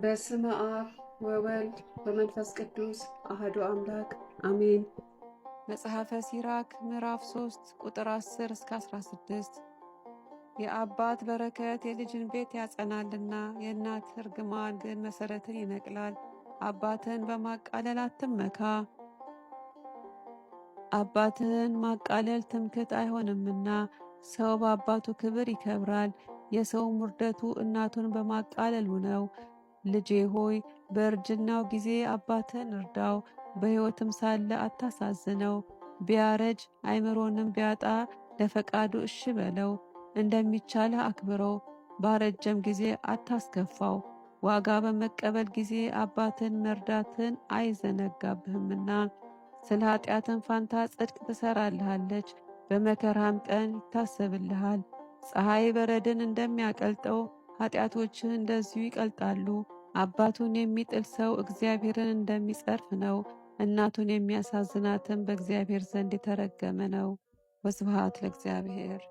በስመ አብ ወወልድ ወመንፈስ ቅዱስ አሐዱ አምላክ አሜን። መጽሐፈ ሲራክ ምዕራፍ 3 ቁጥር 10 እስከ 16። የአባት በረከት የልጅን ቤት ያጸናልና የእናት እርግማን ግን መሠረትን ይነቅላል። አባትህን በማቃለል አትመካ፣ አባትህን ማቃለል ትምክህት አይሆንምና። ሰው በአባቱ ክብር ይከብራል፣ የሰውም ውርደቱ እናቱን በማቃለሉ ነው። ልጄ ሆይ፣ በእርጅናው ጊዜ አባትህን እርዳው፣ በሕይወትም ሳለ አታሳዝነው። ቢያረጅ አእምሮንም ቢያጣ ለፈቃዱ እሺ በለው። እንደሚቻልህ አክብረው፣ ባረጀም ጊዜ አታስከፋው። ዋጋ በመቀበል ጊዜ አባትን መርዳትን አይዘነጋብህምና። ስለ ኃጢአትን ፋንታ ጽድቅ ትሠራልሃለች፣ በመከራም ቀን ይታሰብልሃል። ፀሐይ በረድን እንደሚያቀልጠው ኃጢአቶችህ እንደዚሁ ይቀልጣሉ። አባቱን የሚጥል ሰው እግዚአብሔርን እንደሚጸርፍ ነው። እናቱን የሚያሳዝናትም በእግዚአብሔር ዘንድ የተረገመ ነው። ወስብሐት ለእግዚአብሔር።